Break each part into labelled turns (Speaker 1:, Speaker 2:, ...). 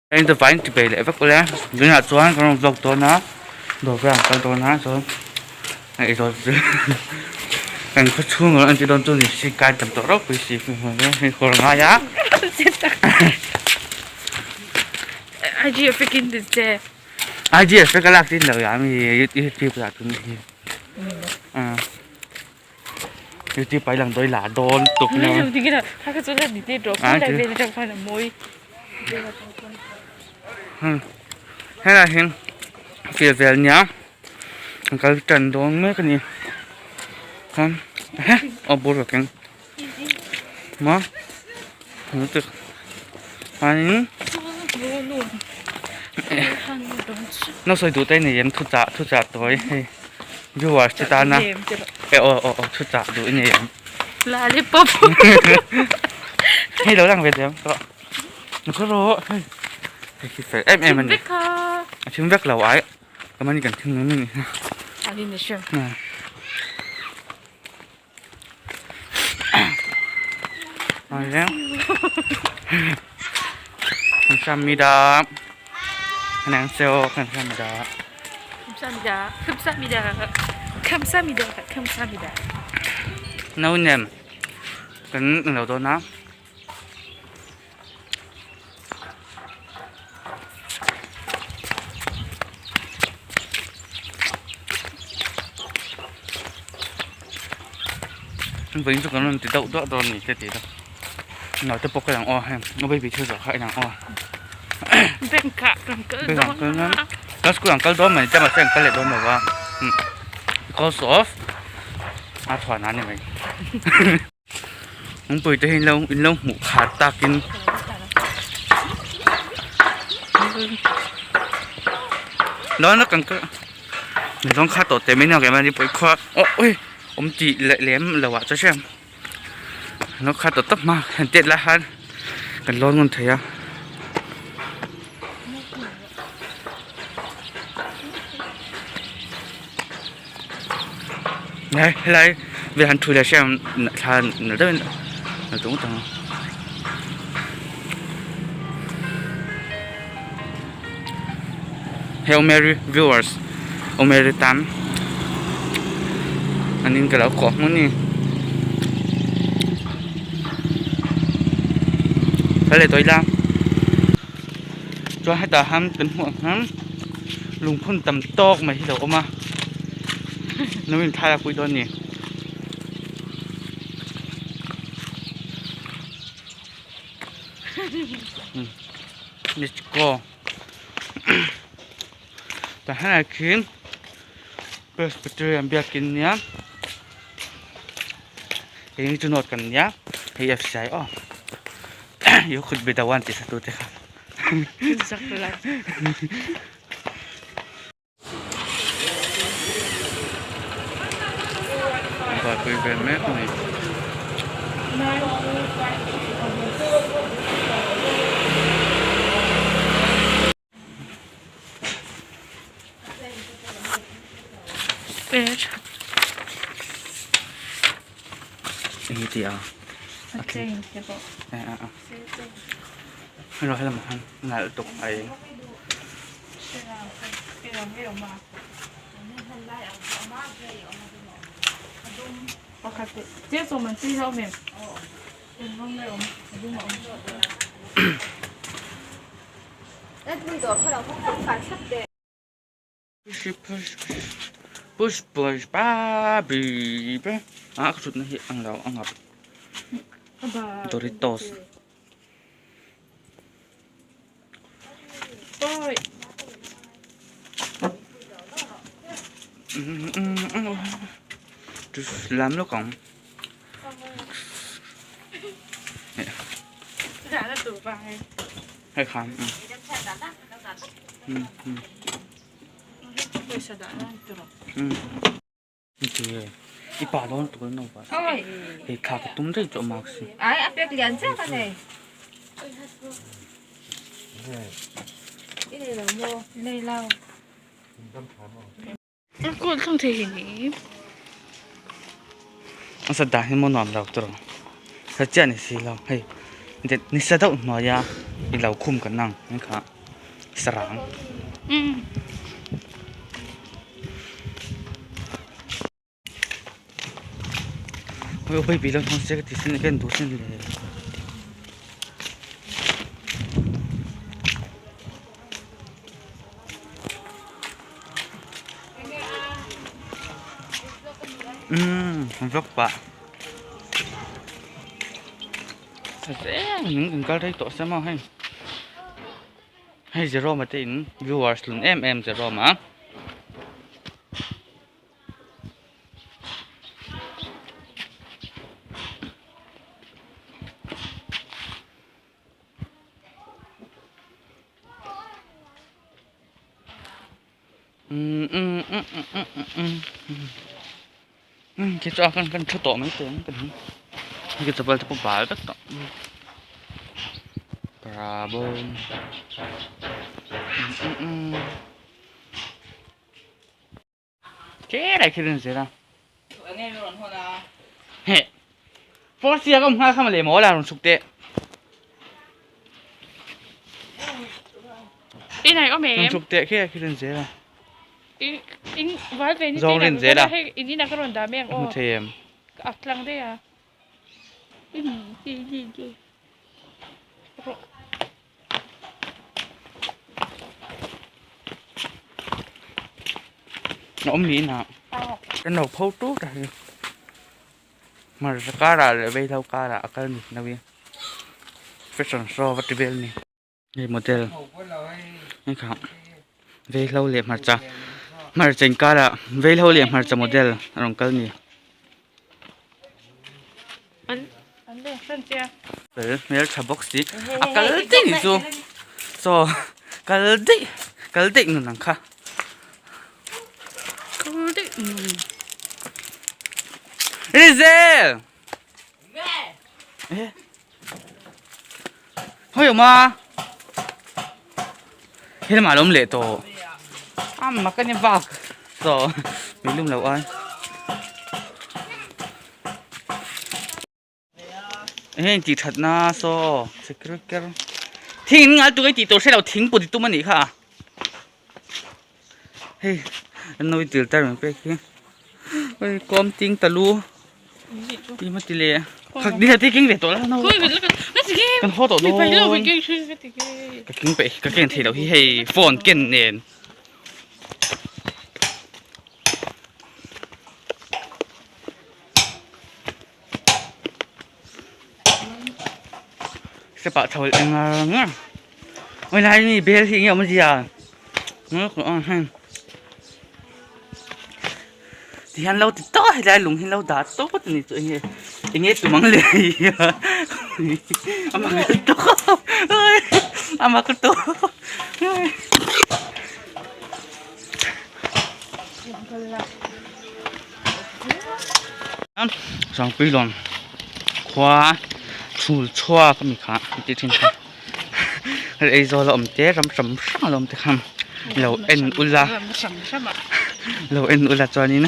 Speaker 1: Heng te vaiin ti bei leh vek ule tunah chuan kan rawn vlog dawn a dawr velah an kal dawn a chuan hei dawr chu kan khaw chhung ah an ti dawn chu ni si kai tam tawh ropui si hei kawr ngai a
Speaker 2: IG effect in ti che
Speaker 1: IG effect a lak tin lo ya mi youtube lah chu ni hi youtube pai lang dawi lah dawn tuk na helai hi fiah vel nia an kal tan dawn mek a ni khan aw bur ka keng maw chuanin na sawi duh te a nei em thuchah thuchah tawi hei viewers te tana eh aw aw aw thuchah duh i nei em
Speaker 2: lollipop
Speaker 1: hei lo lang ve teh ang tawh ni khaw rawh hei hei khi fel em em a ni a thim vek lo ai ka mahni kan thim mai mai a ni 감사합니다. 안녕하세요. 감사합니다.
Speaker 2: 감사합니다. 감사합니다. 감사합니다. 감사합니다.
Speaker 1: No name. Kan lo dawn a. Vawiin chu kan rawn ti deuh duah dawn a ni te ti ila naute pawh ka lang aw heng a baby thil zawh kha i lang aw
Speaker 2: bank ah kan kal
Speaker 1: bank ah kal nan kan school ah an kal dawn mai te mahse an kal leh dawn lo va because of a chhuah nan a ni mai. Lungpui te hi in lo hmuh khat takin dawn a kan kal zawng kha tawh teh mai nia keimahni pawh hi khua aw ui awm tih leh lem lo ah chuan hriat lo kha tawh tawp hma han tet lai khan kan lawn ngun thei a. Nai helai vel han thu leh hriat ang thla nalh deuhin a tung tang a. Hail Mary viewers O Mary tan an in ka lo kawh hmun a ni. Kal leh tawh ila chuan hetah hian kan hmuh ang hian lungphun tam tawk mai hi a lo awm a lo in thlalak pui dawn a ni. Let's go tah hian khian Presbyterian biakin nia hei hi chu note kan nia hei fci aw you could be the one tih hre tute kha. Buaipui ve mek a ni. Eng ti a a thleng eh a a hei rawh helamah hian nalh tuk a eng. Push push ba bi ba ah ka thutna hi ang lo ang ngap Doritos lam lawk ang. Hei khan i pa dawn tuk an lo va hei thla ka tum daih tawh mask hi.
Speaker 3: Ai a pek lian chiah ka nei. I nei lo maw?
Speaker 2: Nei lo. A kawl thlang thei hi ni.
Speaker 1: A sat dan hi maw nuam lo tawh sa chiah ni si lo hei ni sa deuh hnuai a i lo khum kan ang heng kha. Sarang. Oi baby lo thong se ka ti sin ken du sin le. Um vlog pah. Reng kan kal rei tawh se maw hei. Hei Jerome a te in viewers lun em em Jerome a. Khi chu a kan kan thu tawh mai te ang ka ni hei chapal te pawh bal vek tawh bravo. Che khi rin zela. He. Force ka hma kham le mo la run suk te.
Speaker 2: In này có mẹ
Speaker 1: Run suk te khi khi rin zela.
Speaker 2: In in vai về ni
Speaker 1: Zong rin zela.
Speaker 2: In in ka ron da meng
Speaker 1: Mu
Speaker 2: o.
Speaker 1: them.
Speaker 2: Ak tlang de à. In di di di.
Speaker 1: Nó om ni na. Cái nổ phâu tú rồi. Mà cá ra lại bây thâu cá ra akal ni na wi. Fashion show vật vel ni. Đây model. Ni kha. Vei hlo leh hmarcha. Hmarcha in karah vei hlo leh hmarcha model a rawn kal ni. Fel hmel tha bawk si. A kal daih ni chu. Chaw kal daih kal daih nun ang kha.
Speaker 2: Kal daih nun.
Speaker 1: Rizel! Hawi awm a. Helma lo awm leh tawh. A mak a ni bak tawh mi lum lo ai. Heng tih that na saw security thing in ngal tur ei tih tur hre lo thing put i tum a nih kha hei an nawi dil tar mai pek hi hei kawm ting ta lu ti ma ti le khak ni la ti king ve tawh la no kan haw tawh dawn ka king peih ka ken thei loh hi hei phone ken nen. Step ah chho leh ngar ngar oi lai ni bel hi enge awm zia ti hian lo ti tawh helai lung hi lo dah tawp a ni chu enge enge tum ang le a mak lutuk a mak lutuk. Sangpui lawn khua chhul chhuak a mi kha an tih thin kha Aizawl a awm te ram hran hrang a lo awm te kha lo en ula lo en ula chuanin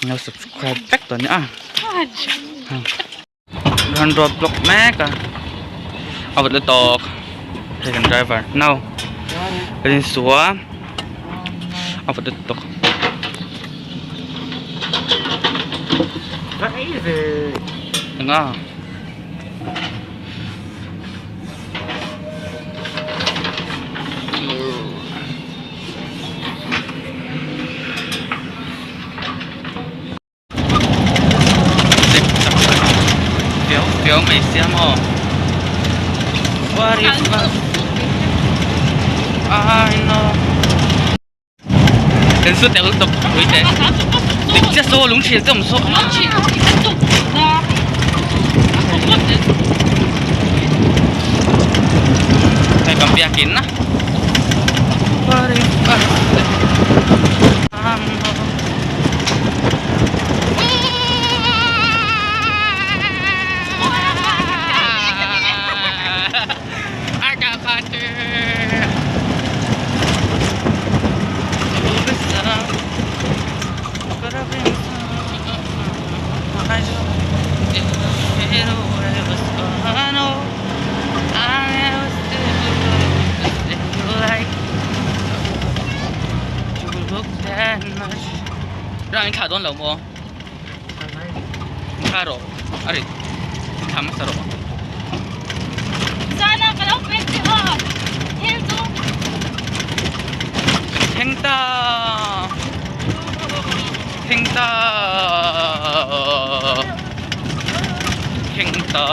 Speaker 1: lo subscribe vek tawh ania. Kan road block mek a a vawt lutuk hei kan driver no kan insu a a vawt lutuk eng a. Phiếu phiếu mày xem không? What is love? I know. Đến suốt đèo tục quý tế. Địch chết xô lúng xì tụm xô. Hei kan biakin na. What is love? I know. Rang in thlah dawn lo maw? Thla rawh. A rit. Thla hmasa rawh.
Speaker 2: Zana ka lo pek che aw. Thil chu.
Speaker 1: Thleng ta. Thleng ta. Thleng ta.